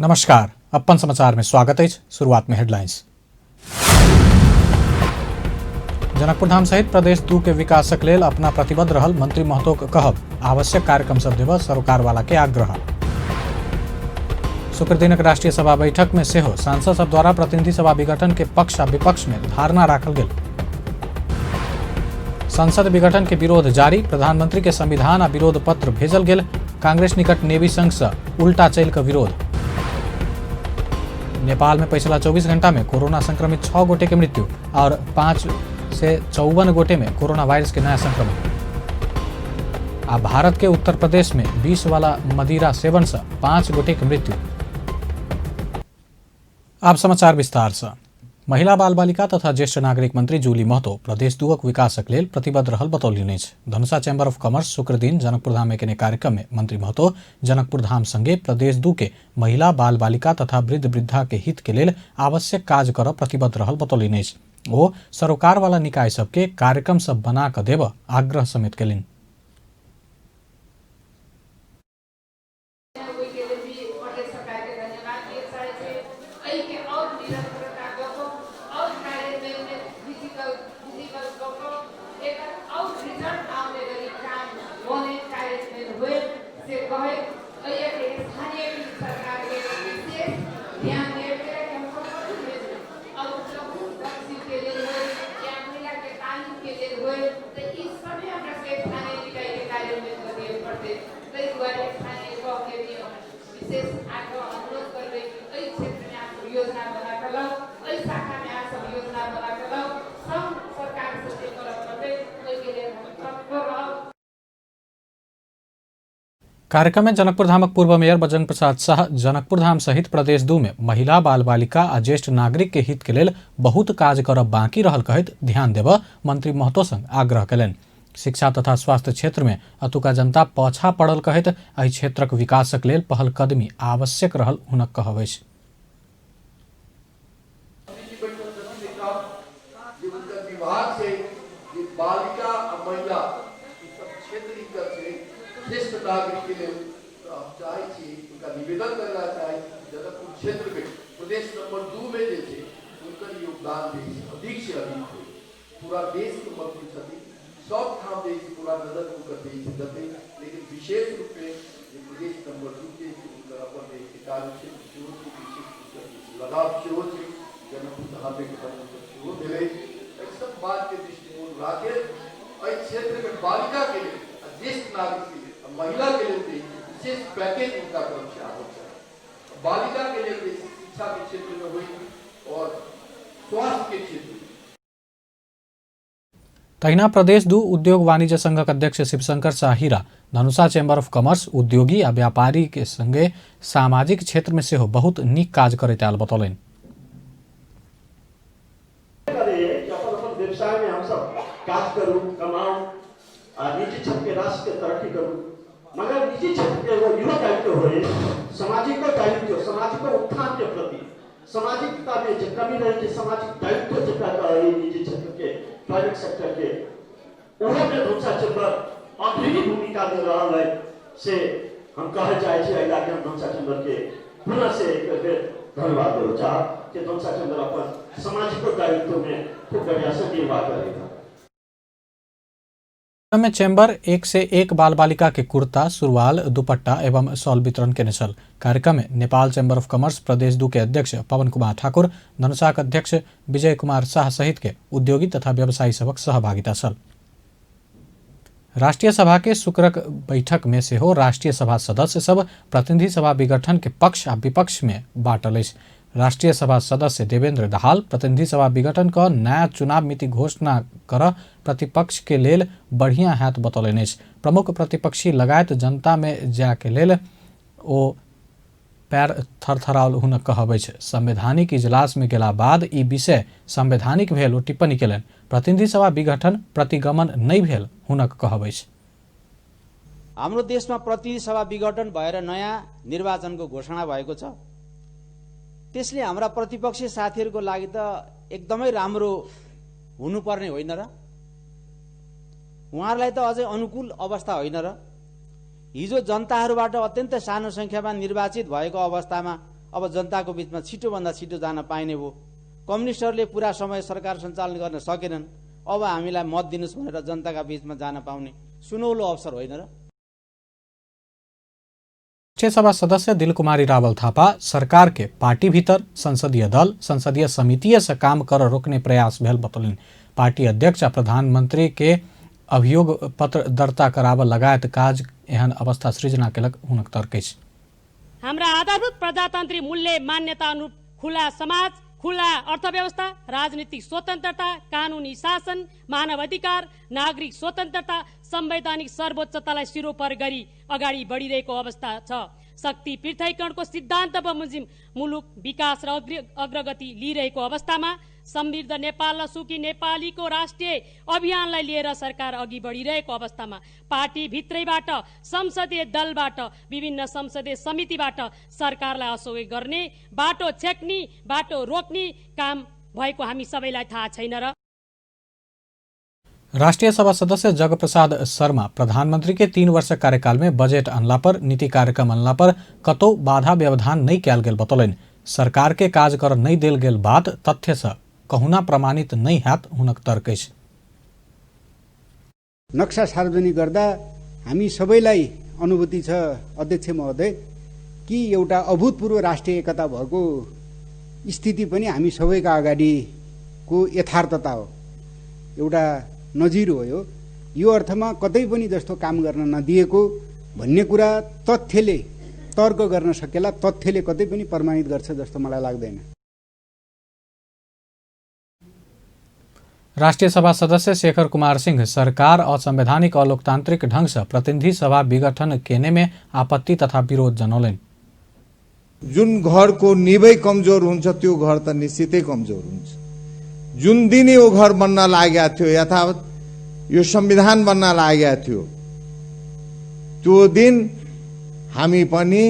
नमस्कार, अपन समाचार में स्वागत है। शुरुआत में हेडलाइंस। जनकपुर धाम सहित प्रदेश 2 के विकासक लेल अपना प्रतिबद्ध रहल मंत्री महतो के कहब, आवश्यक कार्यक्रम सब देव सरोकार वाला के आग्रह। शुक्र दिनक राष्ट्रीय सभा बैठक में सेहो सांसद सब द्वारा प्रतिनिधि सभा विघटन के पक्ष आ विपक्ष में धारणा राखल गेल। संसद विघटन के विरोध जारी, प्रधानमंत्री के संविधान आ विरोध पत्र भेजल गेल। कांग्रेस निकट नेवी संघ से उल्टा चल के विरोध। नेपाल में पिछला 24 घंटा में कोरोना संक्रमित 6 गोटे के मृत्यु और 554 गोटे में कोरोना वायरस के नया संक्रमण। आ भारत के उत्तर प्रदेश में 20 वाला मदिरा सेवन से 5 गोटे के मृत्यु। आप समाचार विस्तार से। महिला बाल बालिका तथा ज्येष्ठ नागरिक मंत्री जूली महतो प्रदेश 2 विकासक लेल प्रतिबद्ध रहल बतौलनि अछि। धनुषा चैम्बर ऑफ कॉमर्स शुक्र दिन जनकपुर धाम में केने कार्यक्रम में मंत्री महतो जनकपुर धाम संगे प्रदेश 2 के महिला बाल बालिका तथा वृद्ध वृद्धा के हित के लेल आवश्यक काज कर प्रतिबद्ध रहल बतौलनि अछि। ओ सरोकार वाला निकाय सबके कार्यक्रम सब बना कऽ देब आग्रह समेत केलनि। कार्यक्रम में जनकपुर धामक पूर्व मेयर बजरंग प्रसाद शाह जनकपुर धाम सहित प्रदेश 2 में महिला बाल बालिका आ ज्येष्ठ नागरिक के हित के लेल बहुत काज करब बाकी रहल कहैत ध्यान देब मंत्री महतो संग आग्रह कयलनि। शिक्षा तथा स्वास्थ्य क्षेत्र में अतुका जनता पाछा पड़ल कहैत एहि क्षेत्रक विकासक लेल पहलकदमी आवश्यक रहल हुनक कहब अछि। ज्येष्ठ नागरिक के लेल हम चाहै छी, हुनका निवेदन करना चाहै छी कि जनकपुर क्षेत्र में प्रदेश नंबर 2 में जे छै हुनकर योगदान जे छै अधिक से अधिक हो। पूरा देश के मंत्री छथिन, सब ठाम जे छै पूरा नजर हुनकर जे छै देतै, लेकिन विशेष रूप में जे प्रदेश नंबर 2 के हुनकर अपन जे छै कार्य क्षेत्र सेहो छै, विशेष रूपसँ लगाव सेहो छै, जनकपुर धामके हुनकर सेहो भेलै। एहि सब बातके दृष्टिकोण राखैत एहि क्षेत्रमे बालिका के लेल, ज्येष्ठ नागरिक के लेल, महिला के लेल विशेष पैकेज उनका तरफ से आबक चाही। बालिका के लेल शिक्षा के क्षेत्र में हुई और स्वास्थ्य के क्षेत्र में। तहिना प्रदेश 2 उद्योग वाणिज्य संघक अध्यक्ष Shivshankar Shah Hira Dhanusha chamber of commerce उद्योगी आ व्यापारी के संगे सामाजिक क्षेत्र में सेहो बहुत नीक काज करैत आयल बतौलनि। अपन व्यवसाय में हम सब काज करू, कमाऊ आ निजी क्षेत्र के राष्ट्र के तरक्की करू, मगर निजी क्षेत्र के एगो इहो दायित्व होए सामाजिको दायित्व, सामाजिको उत्थान के प्रति, सामाजिकता में जे कमी रहे छै, सामाजिक दायित्व जकरा कहै निजी क्षेत्र के, प्राइवेट सेक्टर के, ओहो में धनुषा चैम्बर अग्रणी भूमिका दे रहल है से हम कहै चाहै छी। एहि लए हम धनुषा चैम्बर के पुनः से एक बेर धन्यवाद देबऽ चाहब कि धनुषा चैम्बर अपन सामाजिको दायित्व में खूब बढ़िया से निर्वाह करेगा। में चैम्बर 1 से 1 बाल बालिका के कुर्ता, सुरवाल, दुपट्टा एवं शॉल वितरण केने छल। कार्यक्रम में नेपाल चैम्बर ऑफ कॉमर्स प्रदेश 2 के अध्यक्ष पवन कुमार ठाकुर, धनुषाक अध्यक्ष विजय कुमार शाह सहित के उद्योगी तथा व्यवसायी सबक सहभागिता छल। राष्ट्रीय सभा के शुक्रक बैठक में सेहो राष्ट्रीय सभा सदस्य सब प्रतिनिधि सभा विघटन के पक्ष आ विपक्ष में बांटल अछि। राष्ट्रीय सभा सदस्य देवेंद्र दाहाल प्रतिनिधि सभा विघटन क नया चुनाव मिति घोषणा कर प्रतिपक्ष के लेल बढ़िया हैत बतौलनि अछि। प्रमुख प्रतिपक्षी लगायत जनता में जाय के लेल ओ पैर थरथराओल हुनक कहब अछि। संवैधानिक इजलास में गेला बाद ई विषय संवैधानिक भेल ओ टिप्पणी केलनि। प्रतिनिधि सभा विघटन प्रतिगमन नहि भेल हुनक कहब अछि। हाम्रो देशमा प्रतिनिधि सभा विघटन भएर नयाँ निर्वाचनको घोषणा भएको छ, त्यसले हाम्रा प्रतिपक्षी साथीहरूको लागि त एकदमै राम्रो हुनुपर्ने होइन र? उहाँहरूलाई त अझै अनुकूल अवस्था होइन र? हिजो जनताहरूबाट अत्यन्त सानो संख्यामा निर्वाचित भएको अवस्थामा अब जनताको बीचमा छिटोभन्दा छिटो जान पाइने भयो। कम्युनिस्टहरूले पुरा समय सरकार सञ्चालन गर्न सकेनन्, अब हामीलाई मत दिनुहोस् भनेर जनताका बीचमा जान पाउने सुनौलो अवसर होइन र? राष्ट्रिय सभा सदस्य दिलकुमारी रावल थापा सरकार के पार्टी भीतर संसदीय दल संसदीय समिति से काम कर रोकने प्रयास भेल बतौलनि। पार्टी अध्यक्ष आ प्रधानमंत्री के अभियोग पत्र दर्ता कराबऽ लगायत काज एहन अवस्था सृजना केलक हुनक तर्क अछि। हाम्रा आधारभूत प्रजातान्त्रिक मूल्य मान्यता अनुरूप खुला समाज, खुला अर्थव्यवस्था, राजनीतिक स्वतन्त्रता, कानुनी शासन, मानव अधिकार, नागरिक स्वतन्त्रता, संवैधानिक सर्वोच्चतालाई सिरोपर गरी अगाडि बढिरहेको अवस्था छ। शक्ति पृथकीकरणको सिद्धान्त बमोजिम मुलुक विकास र अग्रगति लिइरहेको अवस्थामा समृद्ध नेपाल र सुखी नेपालीको राष्ट्रिय अभियानलाई लिएर सरकार अघि बढिरहेको अवस्थामा पार्टी भित्रैबाट, संसदीय दलबाट, विभिन्न संसदीय समितिबाट सरकारलाई असहयोग गर्ने, बाटो छेक्ने, बाटो रोक्ने काम भएको हामी सबैलाई थाहा छैन र? राष्ट्रिय सभा सदस्य जगप्रसाद शर्मा प्रधानमंत्री के 3 वर्ष कार्यकाल में बजट अनला पर, नीति कार्यक्रम अनला पर कतौ बाधा व्यवधान नहीं कयल गेल बतौलनि। सरकार के काज कर नहीं देल गेल बात तथ्य से कहुना प्रमाणित नहीं हैत हुनक तर्क अछि। नक्सा सार्वजनिक गर्दा हामी सबैलाई अनुभूति छ अध्यक्ष महोदय कि एउटा अभूतपूर्व राष्ट्रिय एकता भएको स्थिति पनि हामी सबैका अगाडिको यथार्थता हो, एउटा नजिर हो यो। यो अर्थमा कतै पनि जस्तो काम गर्न नदिएको भन्ने कुरा तथ्यले तर्क गर्न सकेला, तथ्यले कतै पनि प्रमाणित गर्छ जस्तो मलाई लाग्दैन। राष्ट्रिय सभा सदस्य शेखर कुमार सिंह सरकार असंवैधानिक अलोकतांत्रिक ढंग से प्रतिनिधि सभा विघटन केने में आपत्ति तथा विरोध जनौलनि। जुन घरको निभै कमजोर हुन्छ त्यो घर त निश्चितै कमजोर हुन्छ। जुन दिन यो घर बन्न लागेको थियो, यथावत यो संविधान बन्न लागेको थियो, त्यो दिन हामी पनि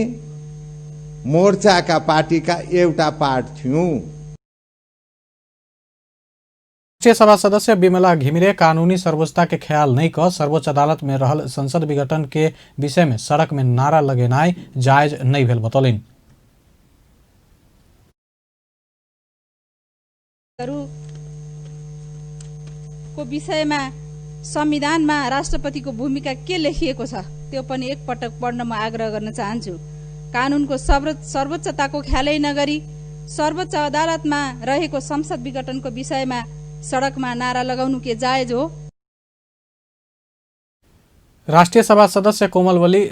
मोर्चाका पार्टीका एउटा पार्ट थियौँ। राष्ट्रिय सभा सदस्य विमला घिमिरे कानूनी सर्वोच्चता के ख्याल नहीं क सर्वोच्च अदालत में रहल संसद विघटन के विषय में सड़क में नारा लगेनाइ जायज नहीं भेल बतौलनि। को विषयमा संविधानमा राष्ट्रपतिको भूमिका के लेखिएको छ त्यो पनि एकपटक पढ्न म आग्रह गर्न चाहन्छु। कानुनको सर्वोच्चताको ख्यालै नगरी सर्वोच्च अदालतमा रहेको संसद विघटनको विषयमा सडकमा नारा लगाउनु के जायज हो? राष्ट्रिय सभा सदस्य कोमलवली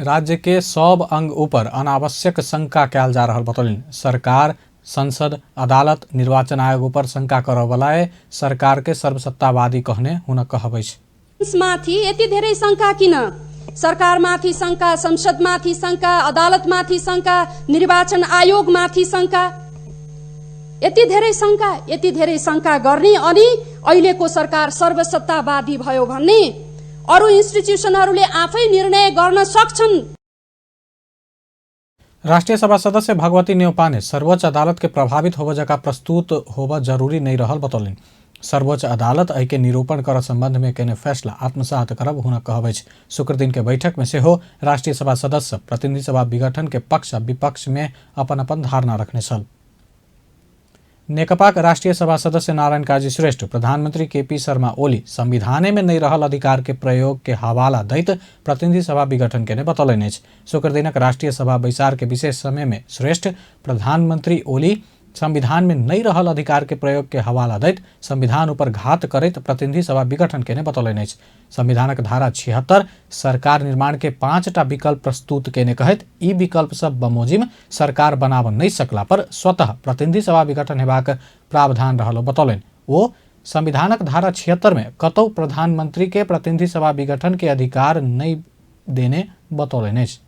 राज्य के सब अंग ऊपर अनावश्यक शंका कयल जा रहल बतौलनि। सरकार, संसद, अदालत, निर्वाचन आयोग ऊपर शंका करऽवला सरकार के सर्वसत्तावादी कहने हुनक कहब अछि। माथि यति धेरै शंका किन? सरकारमाथि शंका, संसदमाथि शंका, अदालतमाथि शंका, निर्वाचन आयोगमाथि शंका, यति धेरै शंका, यति धेरै शंका गर्ने अनि अहिलेको सरकार सर्वसत्तावादी भयो भन्ने? अरू इन्स्टिट्युसनहरूले आफै निर्णय गर्न सक्छन्। राष्ट्रिय सभा सदस्य भगवती न्यौपाने सर्वोच्च अदालत के प्रभावित होबऽ जका प्रस्तुत होबऽ जरूरी नहीं रहल बतौलनि। सर्वोच्च अदालत एहि के निरूपण कर संबंध में केने फैसला आत्मसात करब हुनक कहब अछि। शुक्र दिन के बैठक में सेहो राष्ट्रिय सभा सदस्य प्रतिनिधि सभा विघटन के पक्ष आ विपक्ष में अपन अपन धारणा रखने छल। नेकपाक राष्ट्रिय सभा सदस्य नारायण काजी श्रेष्ठ प्रधानमंत्री केपी शर्मा ओली संविधाने में नहीं रहल अधिकार के प्रयोग के हवाला दैत प्रतिनिधि सभा विघटन केने बतौलनि अछि। शुक्र दिनक राष्ट्रिय सभा बैसार के विशेष समय में श्रेष्ठ प्रधानमंत्री ओली संविधान में नहीं रहल अधिकार के प्रयोग के हवाला दैत संविधान ऊपर घात करैत प्रतिनिधि सभा विघटन केने बतौलनि अछि। संविधानक धारा 76 सरकार निर्माण के 5टा विकल्प प्रस्तुत केने कहैत ई विकल्प सब बमोजिम सरकार बनाब नहीं सकला पर स्वतः प्रतिनिधि सभा विघटन हेबाक प्रावधान रहल बतौलनि। ओ संविधानक धारा 76 में कतौ प्रधानमंत्री के प्रतिनिधि सभा विघटन के अधिकार नहीं देने बतौलनि अछि।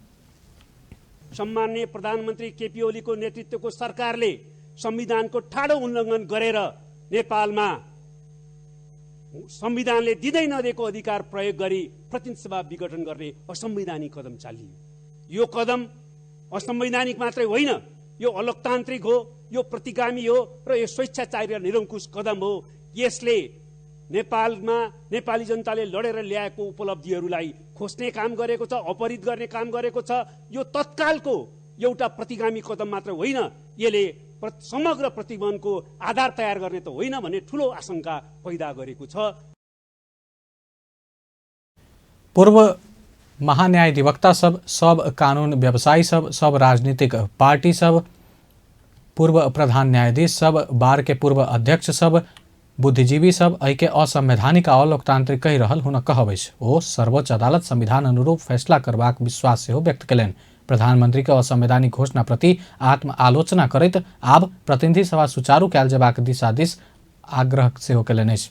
सम्माननीय प्रधानमन्त्री केपी ओलीको नेतृत्वको सरकारले संविधानको ठाडो उल्लङ्घन गरेर नेपालमा संविधानले दिँदै नदिएको अधिकार प्रयोग गरी प्रतिनिधि सभा विघटन गर्ने असंवैधानिक कदम चालियो। यो कदम असंवैधानिक मात्रै होइन, यो अलोकतान्त्रिक हो, यो प्रतिगामी हो र यो स्वेच्छाचारी र निरङ्कुश कदम हो। यसले नेपालमा नेपाली जनताले लडेर ल्याएको उपलब्धिहरूलाई खोज्ने काम गरेको छ, अपहरित गर्ने काम गरेको छ। यो तत्कालको एउटा प्रतिगामी कदम मात्र होइन, यसले समग्र प्रतिबन्धको आधार तयार गर्ने त होइन भन्ने ठूलो आशंका पैदा गरेको छ। पूर्व महान्यायाधिवक्ता सब, सब कानून व्यवसायी सब, सब राजनीतिक पार्टी सब, पूर्व प्रधान न्यायाधीश सब, बार के पूर्व अध्यक्ष सब, बुद्धिजीवी सब एहिके असंवैधानिक आ अलोकतांत्रिक कहि रहल हुनक कहब अछि। ओ सर्वोच्च अदालत संविधान अनुरूप फैसला करबाक विश्वास सेहो व्यक्त कयलनि। प्रधानमंत्री के असंवैधानिक घोषणा प्रति आत्म आलोचना करैत आब प्रतिनिधि सभा सुचारू कयल जेबाक दिशा दिस आग्रह सेहो कयलनि अछि।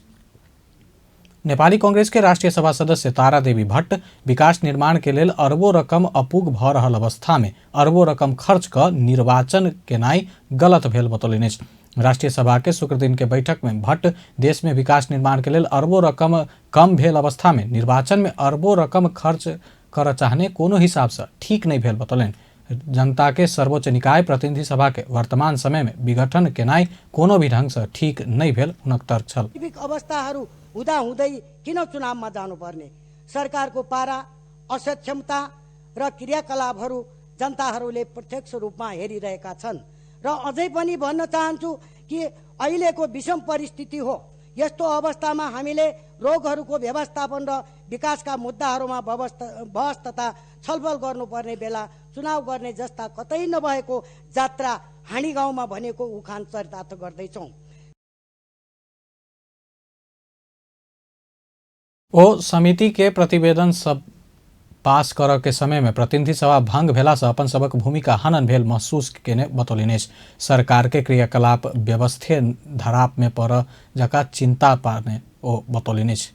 नेपाली कांग्रेस के राष्ट्रीय सभा सदस्य तारा देवी भट्ट विकास निर्माण के लेल अरबों रकम अपुग भऽ रहल अवस्था में अरबों रकम खर्च कऽ निर्वाचन केनाइ गलत भेल बतौलनि अछि। राष्ट्रीय सभा के शुक्र दिन के बैठक में भट्ट देश में विकास निर्माण के लेल अरबों रकम कम भेल अवस्था में निर्वाचन में अरबों रकम खर्च करऽ चाहने कोनो हिसाब से ठीक नहीं भेल बतौलनि। जनता के सर्वोच्च निकाय प्रतिनिधि सभा के वर्तमान समय में विघटन केनाइ कोनो भी ढंग से ठीक नहीं भेल हुनक तर्क छल। अवस्थाहरू हुँदाहुँदै किन चुनावमा जानुपर्ने? सरकारको पारा, असक्षमता र क्रियाकलापहरू जनताहरूले प्रत्यक्ष रूपमा हेरिरहेका छन् र अझै पनि भन्न चाहन्छु कि अहिलेको विषम परिस्थिति हो। यस्तो अवस्थामा हामीले रोगहरूको व्यवस्थापन र विकासका मुद्दाहरूमा बहस तथा छलफल गर्नुपर्ने बेला चुनाव गर्ने जस्ता कतै नभएको जात्रा हाँडी गाउँमा भनेको उखान चरितार्थ गर्दैछौँ। ओ समिति के प्रतिवेदन सब पास करऽ के समय में प्रतिनिधि सभा भंग भेला से अपन सबक भूमिका हनन भेल महसूस केने बतौलनि अछि। सरकार के क्रियाकलाप व्यवस्थे धराप में पड़ऽ जका चिंता पारने ओ बतौलनि अछि।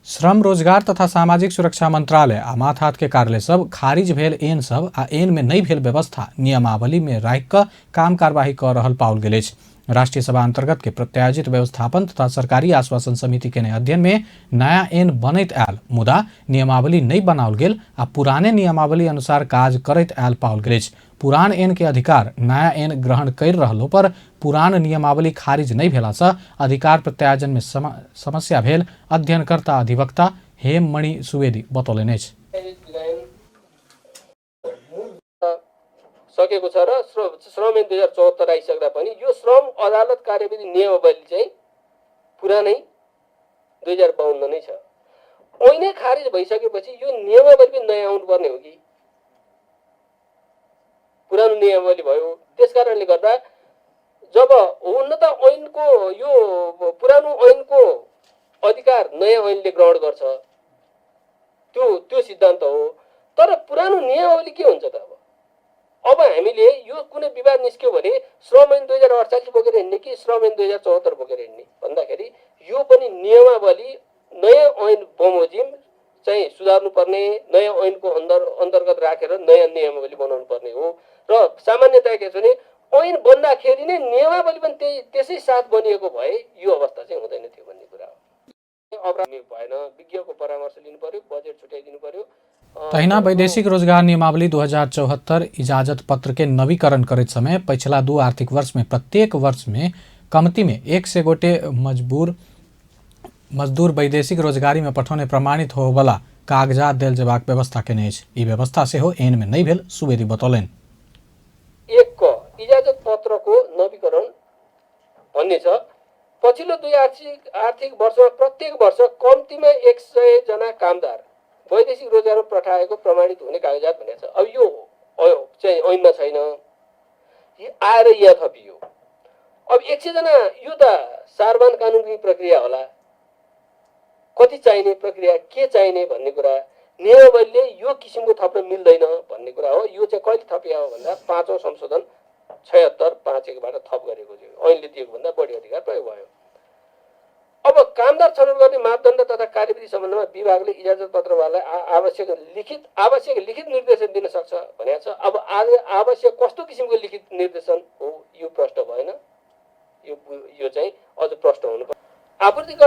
श्रम रोजगार तथा सामाजिक सुरक्षा मंत्रालय आ माथात के कार्यालय सब खारिज भेल एन सब आ एन में नहीं भेल व्यवस्था नियमावली में राखि कऽ काम कार्यवाही कऽ रहल पाओल गेल अछि। राष्ट्रीय सभा अंतर्गत के प्रत्यायोजित व्यवस्थापन तथा सरकारी आश्वासन समिति के अध्ययन में नया एन बनैत आयल मुदा नियमावली नहीं बनाओल गेल आ पुराने नियमावली अनुसार काज करैत आयल पाओल गेल अछि। पुरान एन के अधिकार नया एन ग्रहण कर रहलो पर पुरान नियमावली खारिज नहीं भेला से अधिकार प्रत्यायोजन में समस्या भेल अध्ययनकर्ता अधिवक्ता हेममणि सुवेदी बतौलनि अछि। सकेको छ र श्रम ऐन 2074 आइसक्दा पनि यो श्रम अदालत कार्यविधि नियमावली चाहिँ पुरानै 2052 नै छ। ऐनै खारिज भइसकेपछि यो नियमावली पनि नयाँ आउनुपर्ने हो कि पुरानो नियमावली भयो? त्यस कारणले गर्दा जब हुन त ऐनको यो पुरानो ऐनको अधिकार नयाँ ऐनले ग्रहण गर्छ, त्यो त्यो सिद्धान्त हो। तर पुरानो नियमावली के हुन्छ त? अब हामीले यो कुनै विवाद निस्क्यो भने श्रम ऐन 2048 बोकेर हिँड्ने कि श्रम ऐन 2074 बोकेर हिँड्ने भन्दाखेरि यो पनि नियमावली नयाँ ऐन बमोजिम चाहिँ सुधार्नुपर्ने, नयाँ ऐनको अन्तर्गत राखेर नयाँ नियमावली बनाउनु पर्ने हो। र सामान्यतया के छ भने ऐन बन्दाखेरि नै नियमावली पनि त्यही त्यसै साथ बनिएको भए यो अवस्था चाहिँ हुँदैन थियो भन्ने कुरा हो। अपराध भएन, विज्ञको परामर्श लिनु पर्यो, बजेट छुट्याइदिनु पर्यो। तहिना वैदेशिक रोजगार नियमावली 2074 इजाजत पत्र के नवीकरण करैत समय पछिला 2 आर्थिक वर्ष में प्रत्येक वर्ष में कमती में 100 गोटे मजदूर वैदेशिक रोजगारी में पठौने प्रमाणित होबला कागजात देल जेबाक व्यवस्था केने अछि। ई व्यवस्था सेहो एन में नहीं भेल सुवेदी बतौलनि। 1 क इजाजत पत्रको नवीकरण भन्ने छ। पछिल्लो 2 आर्थिक वर्षमा प्रत्येक वर्ष कम्तीमा 100 जना कामदार वैदेशिक रोजगारमा पठाएको प्रमाणित हुने कागजात भनेको छ। अब यो चाहिँ ऐनमा छैन, आएर यहाँ थपियो। अब 100 जना यो त सार्वजनिक कानुनी प्रक्रिया होला, कति चाहिने प्रक्रिया के चाहिने भन्ने कुरा नियमावलीले यो किसिमको थप्न मिल्दैन भन्ने कुरा हो। यो चाहिँ कहिले थपियो हो भन्दा 5औं संशोधन 76(5)(1) बाट थप गरेको थियो, ऐनले दिएको भन्दा बढी अधिकार प्रयोग भयो। अब कामदार छनौट गर्ने मापदण्ड तथा कार्यविधि सम्बन्धमा विभागले इजाजत पत्रवालाई आवश्यक लिखित निर्देशन दिन सक्छ भनेको छ। अब आवश्यक कस्तो किसिमको लिखित निर्देशन हो यो प्रश्न भएन, यो चाहिँ अझ प्रश्न हुनुपर्छ।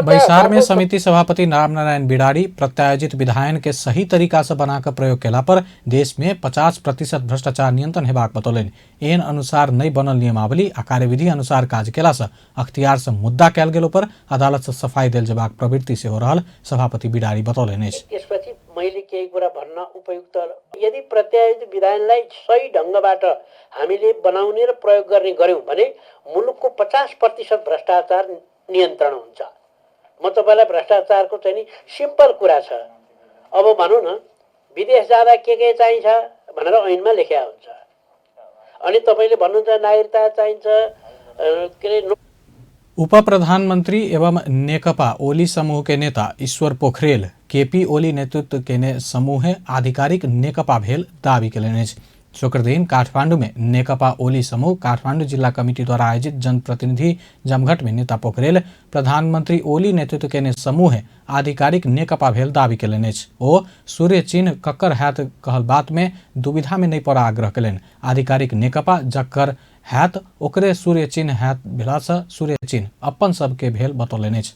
बैसार में समिति सभापति रामनारायण बिडारी प्रत्यायोजित विधायन के सही तरीका से बनाकर प्रयोग केला पर देश में 50% भ्रष्टाचार नियंत्रण हेबाक बतौलनि। एन अनुसार नहीं बनल नियमावली आ कार्यविधि अनुसार काज केला से अख्तियार से मुद्दा कयल गेलो पर अदालत से सफाई देल जेबाक प्रवृत्ति सेहो रहल सभापति बिडारी बतौलनि अछि। त्यसपछि मैले केही कुरा भन्न उपयुक्त। यदि प्रत्यायोजित विधानलाई सही ढङ्गबाट हामीले बनाउने र प्रयोग गर्ने गऱ्यौँ भने मुलुकको 50% भ्रष्टाचार नियन्त्रण हुन्छ। म तपाईँलाई भ्रष्टाचारको चाहिँ नि सिम्पल कुरा छ। अब भनौँ न, विदेश जाँदा के के चाहिन्छ भनेर ऐनमा लेखिया हुन्छ, अनि तपाईँले भन्नुहुन्छ नागरिकता चाहिन्छ, के अरे। उप प्रधानमंत्री एवं नेकपा ओली समूह के नेता ईश्वर पोखरेल केपी ओली नेतृत्व के समूह आधिकारिक नेकपा भेल दावी केलनि अछि। शुक्रदिन काठमांडू में नेकपा ओली समूह काठमांडू जिला कमिटी द्वारा आयोजित जनप्रतिनिधि जमघट में नेता पोखरेल प्रधानमंत्री ओली नेतृत्व के समूह आधिकारिक नेकपा भेल दावी केलनि अछि। ओ सूर्य चिन्ह ककर हैत कहल बात में दुविधा में नहीं पड़ आग्रह केलनि। आधिकारिक नेकपा जकर हैत ओकरे सूर्य चिन्ह हैत भेलासँ सूर्य चिन्ह अपन सबके भेल बतौलनि अछि।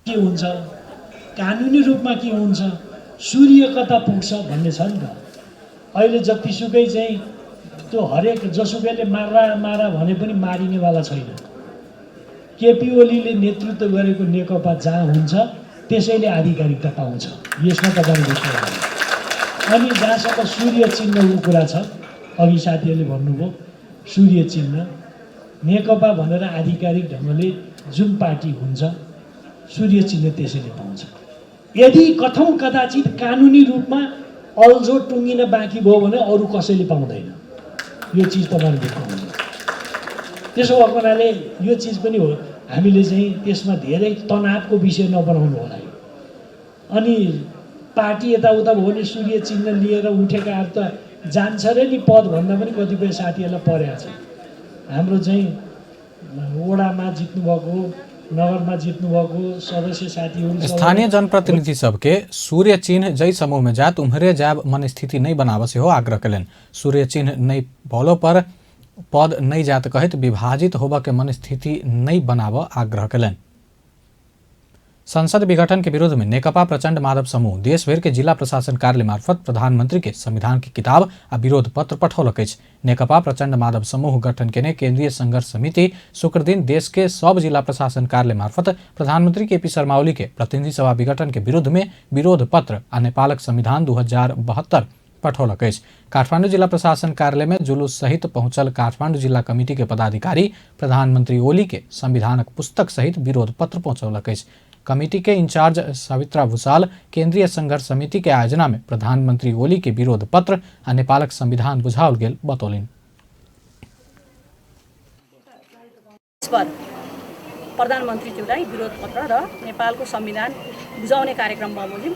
के हुन्छ, कानुनी रूपमा के हुन्छ, सूर्य कता पुग्छ भन्ने छ नि त। अहिले जतिसुकै चाहिँ त्यो हरेक जसुकैले मारा मारा भने पनि मारिनेवाला छैन। केपी ओलीले नेतृत्व गरेको नेकपा जहाँ हुन्छ त्यसैले आधिकारिकता पाउँछ, यसमा तपाईँले बुझ्नु। अनि जहाँसम्म सूर्य चिन्हको कुरा छ, अघि साथीहरूले भन्नुभयो सूर्य चिन्ह नेकपा भनेर आधिकारिक ढङ्गले जुन पार्टी हुन्छ सूर्य चिन्ह त्यसैले पाउँछ। यदि कथम कदाचित कानुनी रूपमा अल्झो टुङ्गिन बाँकी भयो भने अरू कसैले पाउँदैन, यो चिज तपाईँले देख्नुहुन्छ। त्यसो भएको हुनाले यो चिज पनि हो, हामीले चाहिँ त्यसमा धेरै तनावको विषय नबनाउनु होला यो। अनि पार्टी यताउता भयो भने सूर्य चिन्ह लिएर उठेकाहरू त जान्छ रे नि पद भन्दा पनि कतिपय साथीहरूलाई परेको छ। हाम्रो चाहिँ वडामा जित्नुभएको, नगरमा जित्नुभएको सदस्य साथीहरू स्थानीय जनप्रतिनिधि सबके सूर्य चिन्ह जै समूह में जात उम्हरे जाब मनस्थिति नहीं बनाव सेहो आग्रह केलनि। सूर्य चिन्ह नहीं पौलो पर पद नहीं जात कहैत विभाजित होबऽ के मनस्थिति नहीं बनाव आग्रह केलनि। संसद विघटन के विरोध में नेकपा प्रचंड माधव समूह देशभर के जिला प्रशासन कार्यालय मार्फत प्रधानमंत्री के संविधान की किताब आ विरोध पत्र पठौलक अछि। नेकपा प्रचंड माधव समूह गठन केने केंद्रीय संघर्ष समिति शुक्रदिन देश के सब जिला प्रशासन कार्यालय मार्फत प्रधानमंत्री केपी शर्मा ओली के प्रतिनिधि सभा विघटन के विरोध में विरोध पत्र आ नेपालक संविधान 2072 पठौलक अछि। काठमांडू जिला प्रशासन कार्यालय में जुलूस सहित पहुंचल काठमांडू जिला कमिटी के पदाधिकारी प्रधानमंत्री ओली के संविधानक पुस्तक सहित विरोध पत्र पहुंचौलक अछि। कमिटी के इंचार्ज सवित्रा भूषाल केंद्रीय संघर्ष समिति के आयोजना में प्रधानमंत्री ओली के विरोध पत्र आ नेपालक संविधान बुझाओल गेल बतौलनि। प्रधानमन्त्रीज्यूलाई विरोध पत्र र नेपालको संविधान बुझाउने कार्यक्रम बमोजिम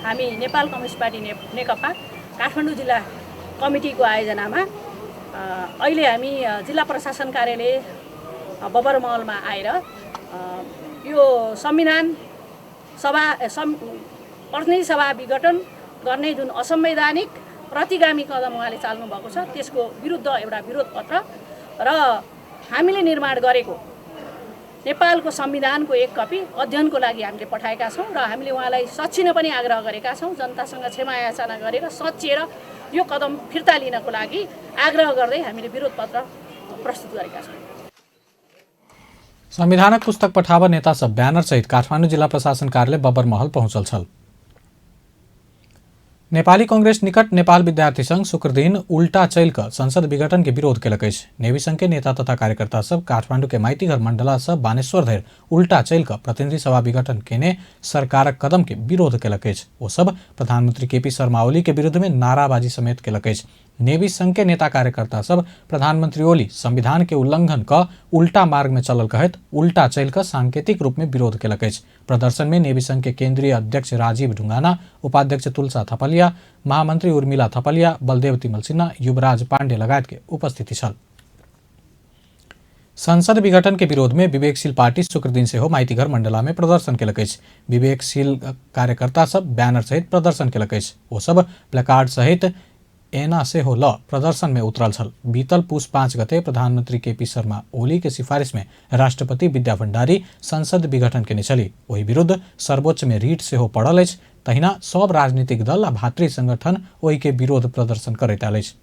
हामी नेपाल कम्युनिस्ट पार्टी नेकपा काठमाडौँ जिल्ला कमिटीको आयोजनामा अहिले हामी जिल्ला प्रशासन कार्यालय बबरमहलमा आएर यो संविधान सभा प्रतिनिधि सभा विघटन गर्ने जुन असंवैधानिक प्रतिगामी कदम उहाँले चाल्नु भएको छ त्यसको विरुद्ध एउटा विरोध पत्र र हामीले निर्माण गरेको नेपालको संविधानको एक कपी अध्ययनको लागि हामीले पठाएका छौँ र हामीले उहाँलाई सच्चिन पनि आग्रह गरेका छौँ, जनतासँग क्षमा याचना गरेर सच्चिएर यो कदम फिर्ता लिनको लागि आग्रह गर्दै हामीले विरोध पत्र प्रस्तुत गरेका छौँ। संविधानक पुस्तक पठाब नेता सब बैनर सहित काठमाडौँ जिल्ला प्रशासन कार्यालय बबरमहल पहुंचल छल। नेपाली कांग्रेस निकट नेपाल विद्यार्थी संघ शुक्रदिन उल्टा चलि कऽ संसद विघटन के विरोध केलक अछि। नेवी संघ के नेता तथा कार्यकर्ता सब काठमांडू के माइतीघर मंडला से बानेश्वर धरि उल्टा चलि कऽ प्रतिनिधि सभा विघटन केने सरकारक कदम के विरोध केलक अछि। ओ सब प्रधानमंत्री केपी शर्मा ओली के विरुद्ध में नाराबाजी समेत केलक अछि। नेवी संघ के नेता कार्यकर्ता सब प्रधानमंत्री ओली संविधान के उल्लंघन क उल्टा मार्ग में चलल कहैत उल्टा चलि कऽ सांकेतिक रूप में विरोध केलक अछि। प्रदर्शन में नेवी संघ के केंद्रीय अध्यक्ष राजीव ढुंगाना, उपाध्यक्ष तुलसा थपलिया, महामंत्री उर्मिला थपलिया, बलदेव तिमल सिन्हा, युवराज पांडे लगायत के उपस्थिति छल। संसद विघटन के विरोध में विवेकशील पार्टी शुक्रदिन सेहो माइतीघर मंडला में प्रदर्शन केलक अछि। विवेकशील कार्यकर्ता सब बैनर सहित प्रदर्शन केलक अछि। ओ सब प्लेकार्ड सहित एना सेहो ल प्रदर्शन में उतरल छल। बीतल पुस 5 गते प्रधानमंत्री केपी शर्मा ओली के सिफारिश में राष्ट्रपति विद्या भण्डारी संसद विघटन केने छली। ओहि विरुद्ध सर्वोच्च में रीट सेहो पड़ल अछि। तहिना सब राजनीतिक दल आ भातृ संगठन ओहि के विरोध प्रदर्शन करैत आयल अछि।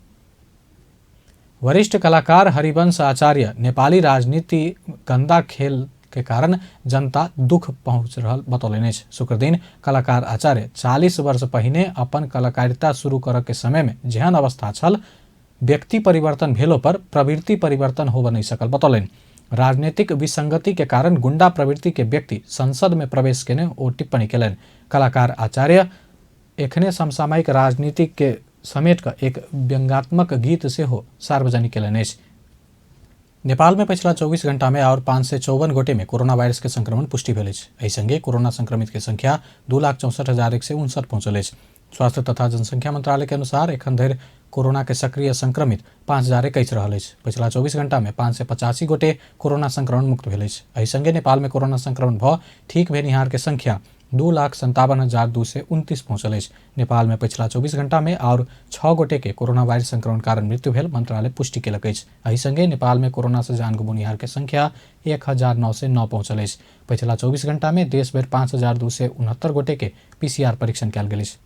वरिष्ठ कलाकार हरिवंश आचार्य नेपाली राजनीति गंदा खेल के कारण जनता दुख पहुँच रहल बतौलनि अछि। शुक्रदिन कलाकार आचार्य 40 वर्ष पहिने अपन कलाकारिता शुरू करऽ के समय में जेहन अवस्था छल, व्यक्ति परिवर्तन भेलो पर प्रवृत्ति परिवर्तन होबऽ नहि सकल बतौलनि। राजनीतिक विसंगति के कारण गुंडा प्रवृत्ति के व्यक्ति संसद में प्रवेश केने ओ टिप्पणी केलनि। कलाकार आचार्य एखने समसामयिक राजनीति के समेट कऽ एक व्यंग्यात्मक गीत सेहो सार्वजनिक केलनि अछि। नेपाल में पछिला 24 घंटा में और 554 गोटे में कोरोना वायरस के संक्रमण पुष्टि भेल अछि। एहि संगे कोरोना संक्रमित के संख्या 2,64,159 पहुंचल अछि। स्वास्थ्य तथा जनसंख्या मंत्रालय के अनुसार एखन धरि कोरोना के सक्रिय संक्रमित 5,021 रहल अछि। पछिला 24 घंटा में 585 गोटे कोरोना संक्रमण मुक्त भेल अछि। एहि संगे नेपाल में कोरोना संक्रमण भऽ ठीक भेनिहार के संख्या 2,57,229 पहुंचल अछि। नेपाल में पछिला 24 घंटा में और 6 गोटे के कोरोना वायरस संक्रमण कारण मृत्यु भेल मंत्रालय पुष्टि केलक अछि। एहि संगे नेपाल में कोरोना से जान गमौनिहार के संख्या 1,909 पहुंचल अछि। पछिला 24 घंटा में देश भरि 5,269 गोटे के पीसीआर परीक्षण कयल गेल अछि।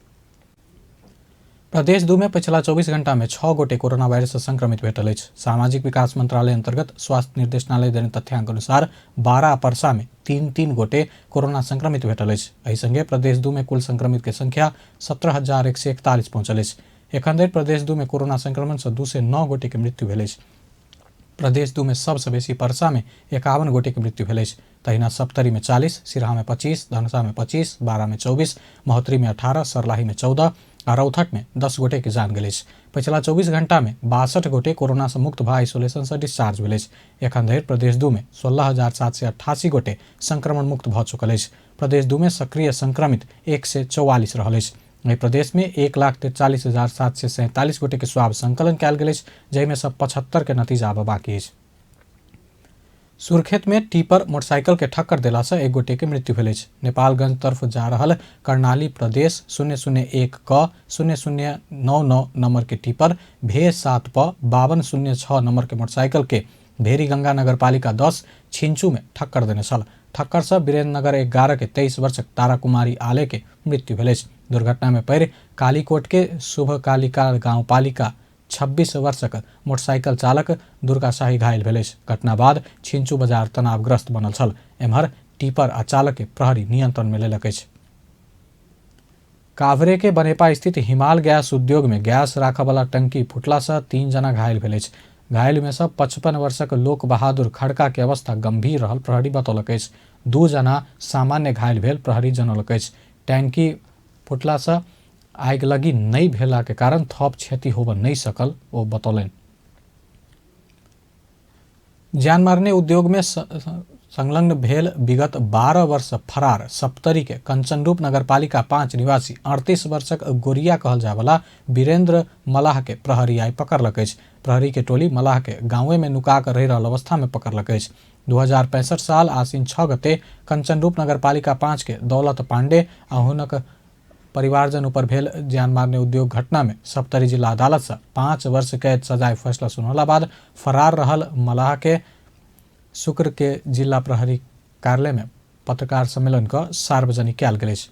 प्रदेश 2 में पछिला 24 घंटा में 6 गोटे कोरोना वायरस से संक्रमित भेटल अछि। सामाजिक विकास मंत्रालय अंतर्गत स्वास्थ्य निर्देशनालय देने तथ्यांक अनुसार 12 परसा में 3-3 गोटे कोरोना संक्रमित भेटल अछि। एहि संगे प्रदेश 2 में कुल संक्रमित के संख्या 17,141 पहुंचल अछि। एखन धरि प्रदेश 2 में कोरोना संक्रमण से 209 गोटे के मृत्यु भेल अछि। प्रदेश 2 में सबसँ बेसी परसा में 51 गोटे के मृत्यु भेल अछि। तहिना सप्तरी में 40, सिरहा में 25, धनुषा में 25, बारा में 24, महोत्तरी में 18, सर्लाही में 14 आ रौथट में 10 गोटे के जान गेल अछि। पछिला 24 घंटा में 62 गोटे कोरोना से मुक्त भऽ आइसोलेशन से डिस्चार्ज भेल अछि। एखन धरि प्रदेश 2 में 16,788 गोटे संक्रमण मुक्त भऽ चुकल अछि। प्रदेश 2 में सक्रिय संक्रमित 144 रहल अछि। एहि प्रदेश में 1,43,747 गोटे के स्वाब संकलन कयल गेल अछि, जाहिमे सँ 75 के नतीजा आबऽ बाकी अछि। सुर्खेत में टीपर मोटरसाइकिल के ठक्कर देला से एक गोटे के मृत्यु भेल अछि। नेपालगंज तरफ जा रहल कर्णाली प्रदेश 001 क 0099 नंबर के टीपर भे 7 प 5206 नंबर के मोटरसाइकिल के भेरीगंगा नगरपालिका 10 छिंचू में ठक्कर देने छल। ठक्कर से वीरेंद्रनगर 11 के 23 वर्षक तारा कुमारी आले के मृत्यु भेल अछि। दुर्घटना में पड़ि कालीकोट के शुभ कालिका गांवपालिका 26 वर्षक मोटरसाइकिल चालक दुर्गा शाही घायल भेल अछि। घटना बाद छिंचू बाजार तनावग्रस्त बनल छल। एम्हर टीपर आ चालक के प्रहरी नियंत्रण में लेलक अछि। काभरे के बनेपा स्थित हिमाल गैस उद्योग में गैस राखऽवला टंकी फुटला से 3 जना घायल भेल अछि। घायल में से 55 वर्षक लोक बहादुर खड़का के अवस्था गंभीर रहल प्रहरी बतौलक अछि। 2 जना सामान्य घायल भेल प्रहरी जनौलक अछि। टंकी फुटला से आगिलगी नहि भेला के कारण थप क्षति होबऽ नहि सकल ओ बतौलनि। जान मारने उद्योग में संलग्न भेल विगत 12 वर्ष फरार सप्तरी के कंचनरूप नगरपालिका 5 निवासी 38 वर्षक गोरिया कहल जायवला वीरेंद्र मलाह के प्रहरी आइ पकड़लक अछि। प्रहरी के टोली मलाह के गांवे में नुका कर रहि रहल अवस्था में पकड़लक अछि। 2065 साल आश्विन 6 गते कंचनरूप नगरपालिका 5 के दौलत पांडे आ हुनक परिवारजन ऊपर भेल जान मारने उद्योग घटना में सप्तरी जिला अदालत से 5 वर्ष कैद सजाय फैसला सुनौला बाद फरार रहल मलाह के शुक्र के जिला प्रहरी कार्यालय में पत्रकार सम्मेलन क सार्वजनिक कयल गेल अछि।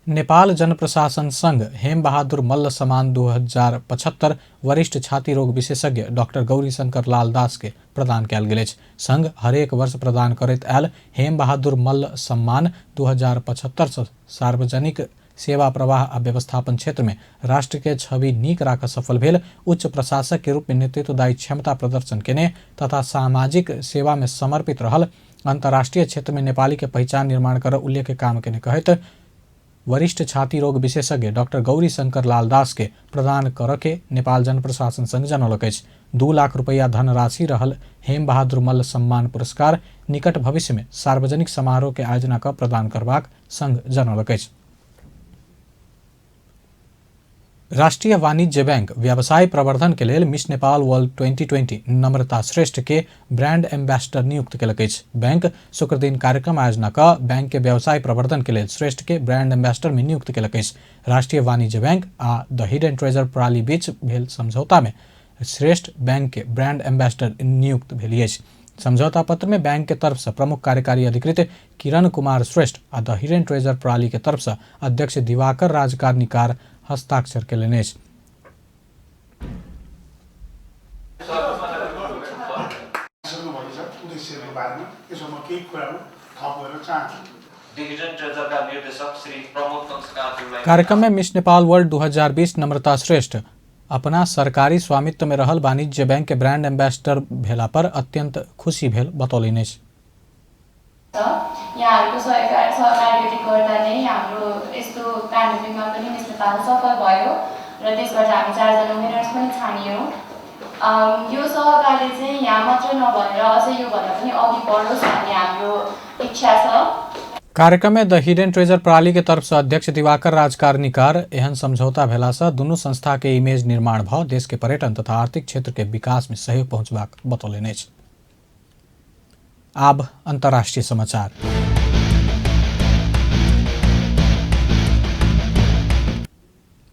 नेपाल जनप्रशासन संघ हेम बहादुर मल्ल सम्मान 2075 वरिष्ठ छाती रोग विशेषज्ञ डॉक्टर गौरी शंकर लाल दास के प्रदान कयल गेल अछि। संघ हरेक वर्ष प्रदान करैत आयल हेम बहादुर मल्ल सम्मान 2075 से सार्वजनिक सेवा प्रवाह आ व्यवस्थापन क्षेत्र में राष्ट्र के छवि नीक राख सफल भेल उच्च प्रशासक के रूप में नेतृत्वदायी क्षमता प्रदर्शन केने तथा सामाजिक सेवा में समर्पित रहल अंतर्राष्ट्रीय क्षेत्र में नेपाली के पहिचान निर्माण कर उल्लेख्य काम केने कहैत वरिष्ठ छाती रोग विशेषज्ञ डॉक्टर गौरी शंकर लाल दास के प्रदान कर के नेपाल जनप्रशासन संघ जनौलक अछि। 2 लाख रुपैया धनराशि रहल हेम बहादुर मल्ल सम्मान पुरस्कार निकट भविष्य में सार्वजनिक समारोह के आयोजना क प्रदान करबाक संघ जनौलक अछि। राष्ट्रीय वाणिज्य बैंक व्यवसाय प्रवर्धन के लेल मिस नेपाल वर्ल्ड 2020 नम्रता श्रेष्ठ के ब्रांड एम्बेसडर नियुक्त केलक अछि। बैंक शुक्रदिन कार्यक्रम आयोजना क बैंक के व्यवसाय प्रवर्धन के लेल श्रेष्ठ के ब्रांड एम्बेसडर में नियुक्त केलक अछि। राष्ट्रीय वाणिज्य बैंक आ द हिडन ट्रेजर प्रणाली बीच भेल समझौता में श्रेष्ठ बैंक के ब्रांड एम्बेसडर नियुक्त भेल अछि। समझौता पत्र में बैंक के तरफ से प्रमुख कार्यकारी अधिकृत किरण कुमार श्रेष्ठ आ द हिडन ट्रेजर प्रणाली के तरफ से अध्यक्ष दिवाकर राजकारनिकार हस्ताक्षर केलनि अछि। बारेमा। त्यसो म केही कुराहरू थप गर्न चाहन्छु। कार्यक्रम में मिस नेपाल वर्ल्ड 2020 नम्रता श्रेष्ठ अपना सरकारी स्वामित्व में रहल वाणिज्य बैंक के ब्रांड एम्बेसडर भेला पर अत्यंत खुशी भेल बतौलनि अछि। यहाँहरूको सहकार्यले गर्दा नै हाम्रो यस्तो पेन्डेमिकमा पनि मिस नेपाल सफल भयो र त्यसबाट हामी 4 जना विनर्स पनि छानियौँ। यो सहकार्य चाहिँ यहाँ मात्र नभएर अझै योभन्दा पनि अघि बढोस् भन्ने हाम्रो इच्छा छ। कार्यक्रम में द हिडन ट्रेजर प्रणाली के तरफ से अध्यक्ष दिवाकर राजकार्निकार एहन समझौता भेला से दुनू संस्था के इमेज निर्माण भ देश के पर्यटन तथा आर्थिक क्षेत्र के विकास में सहयोग पहुंचबाक बतौलनि अछि। आब अंतर्राष्ट्रीय समाचार।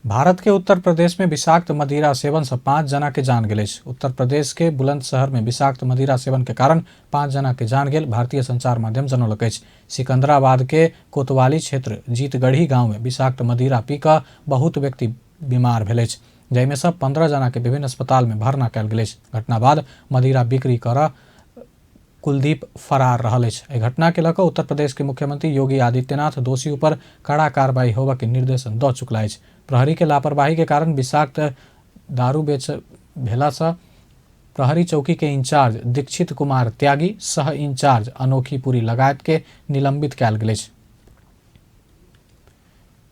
भारत के उत्तर प्रदेश में विषाक्त मदिरा सेवन से 5 जना के जान गेल अछि। उत्तर प्रदेश के बुलंदशहर में विषाक्त मदिरा सेवन के कारण 5 जना के जान गेल भारतीय संचार माध्यम जनौलक अछि। सिकंदराबाद के कोतवाली क्षेत्र जीतगढ़ी गांव में विषाक्त मदिरा पी कऽ बहुत व्यक्ति बीमार भेल अछि, जाहिमे से 15 जना के विभिन्न अस्पताल में भर्ना कयल गेल अछि। घटना बाद मदिरा बिक्री कर कुलदीप फरार रहल अछि। एहि घटना के लऽ कऽ उत्तर प्रदेश के मुख्यमंत्री योगी आदित्यनाथ दोषी ऊपर कड़ा कार्रवाई होबय के निर्देशन दऽ चुकला अछि। प्रहरी के लापरवाही के कारण विषाक्त दारू बेच भेला से प्रहरी चौकी के इंचार्ज दीक्षित कुमार त्यागी सह इंचार्ज अनोखी पुरी लगायत के निलंबित कयल गेल अछि।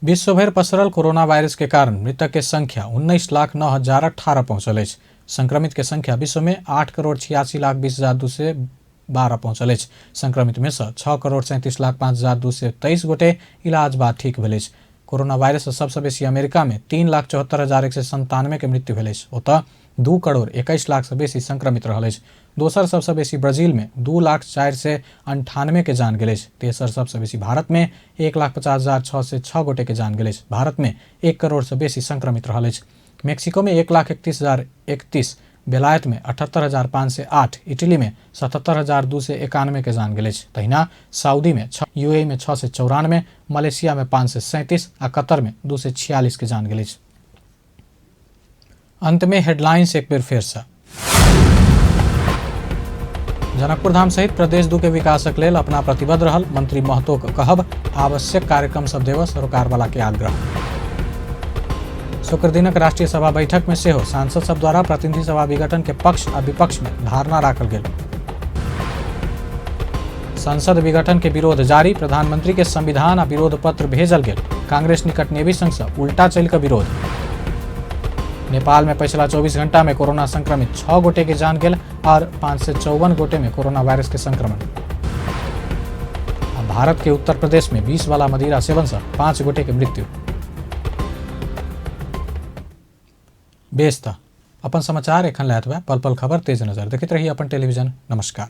विश्वभरि पसरल कोरोना वायरस के कारण मृतक के संख्या 19,09,018 पहुंचल अछि। संक्रमित के संख्या विश्व में 8,86,20,212 पहुंचल अछि। संक्रमित में से 6,37,05,223 गोटे इलाज बाद ठीक भेल अछि। कोरोना वायरस से सबसँ बेसी अमेरिका में 3,74,197 के मृत्यु भेल अछि। ओतऽ 2,21,00,000 से बेसी संक्रमित रहल अछि। दोसर सबसँ बेसी ब्राजील में 2,00,498 के जान गेल अछि। तेसर सबसँ बेसी भारत में 1,50,606 गोटे के जान गेल अछि। भारत में 1 करोड़ से बेसी संक्रमित रहल अछि। मेक्सिको में 1,31,031, बेलायत में 78,508, इटली में 77,291 के जान गेल अछि। तहिना सऊदी में 6, यूएई में 694, मलेशिया में 537 आ कतर में 246 के जान गेल अछि। अंत में हेडलाइंस एक बेर फेर से। जनकपुर धाम सहित प्रदेश 2 के विकासक लेल अपना प्रतिबद्ध रहल मंत्री महतो के कहब, आवश्यक कार्यक्रम सब देव सरकार वाला के आग्रह। शुक्र दिनक राष्ट्रीय सभा बैठक में सेहो सांसद सब द्वारा प्रतिनिधि सभा विघटन के पक्ष आ विपक्ष में धारणा राखल गेल। संसद विघटन के विरोध जारी, प्रधानमंत्री के संविधान आ विरोध पत्र भेजल गेल। कांग्रेस निकट नेवी संघ से उल्टा चलि कऽ विरोध। नेपाल में पिछला 24 घंटा में कोरोना संक्रमित 6 गोटे के जान गेल और 554 गोटे में कोरोना वायरस के संक्रमण। आ भारत के उत्तर प्रदेश में 20 वाला मदिरा सेवन से 5 गोटे के मृत्यु। बेस त अपन समाचार एखन लैत पल पल खबर तेज नजर देखैत रही अपन टेलीविजन। नमस्कार।